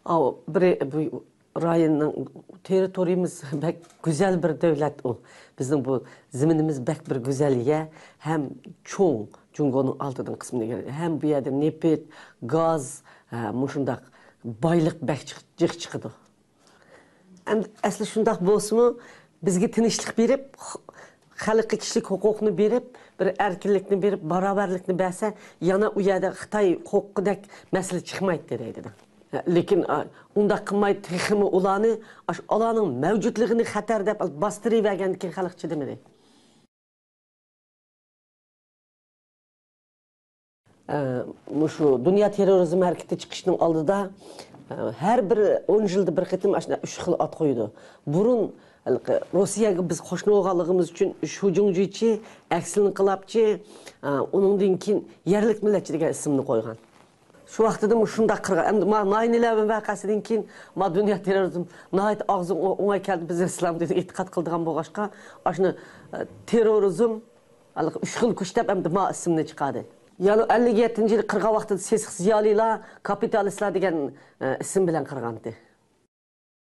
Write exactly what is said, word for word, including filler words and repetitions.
ئاۋۇ بىرى بۇ رايوننىڭ، تېررىتورىيىمىز بەك گۈزەل بىر دۆلەت ئۇ. بىزنىڭ بۇ زېمىنىمىز بەك بىر گۈزەل يەر ھەم چوڭ، جۇڭگونىڭ ئالتىدىن قىسمىنى ئىگىلەيدۇ. ھەم بۇ يەردە نېفىت، گاز، ھە، مۇشۇنداق بايلىق بەك جىق، جىق چىقىدۇ. ئەمدى ئەسلى شۇنداق بولسىمۇ، بىزگە تىنچلىق بېرىپ، خەلققە كىشىلىك ھوقۇقنى بېرىپ، بىر ئەركىنلىكنى بېرىپ، باراۋەرلىكنى بەرسە، يەنە ئۇ يەردە خىتاي قورققۇدەك مەسىلە چىقمايتتى دەيدۇ. لېكىن، ئا، ئۇنداق قىلماي، تېخىمۇ ئۇلارنى، ئاش-، ئۇلارنىڭ مەۋجۇتلۇقىنى خەتەر دەپ باستۇرۇۋەرگەندىن كېيىن خەلق چىدىمىدى. ئە، مۇشۇ دۇنيا تېررورىزم ھەرىكىتى چىقىشنىڭ ئالدىدا، ئە، ھەر بىر ئون يىلدا بىر قېتىم ئاشۇنداق ئۈچ خىل ئات قويىدۇ. بۇرۇن ھېلىقى روسىيەگە بىز قوشنا بولغانلىقىمىز ئۈچۈن شۇجۇڭجىچى، ئەكسىل ئىنقىلابچى، ئە، ئۇنىڭدىن كېيىن يەرلىك مىللەتچى دېگەن ئىسىمنى قويغان. شۇ ۋاقتىدىمۇ شۇنداق قىرغان. ئەمدى ما-، ناھىيەلەر ۋەقەسىدىن كېيىن ما دۇنيا تېررورىزم ناھايىتى ئاغزىغا ئو-، ئوڭاي كەلدى. بىز ئىسلام دىنىغا ئېتىقاد قىلىدىغان بولغاچقا، ئاشۇنى، ئە، تېررورىزم، ھېلىقى ئۈچ خىل كۈچ دەپ ئەمدى ما ئىسىمنى چىقاردى. يەنى ئەللىك يەتتىنچى يىلى قىرغان ۋاقتىدا سېسىق زىيالىيلار، كاپىتالىستلار دېگەن، ئە، ئىسىم بىلەن قىرغانتى.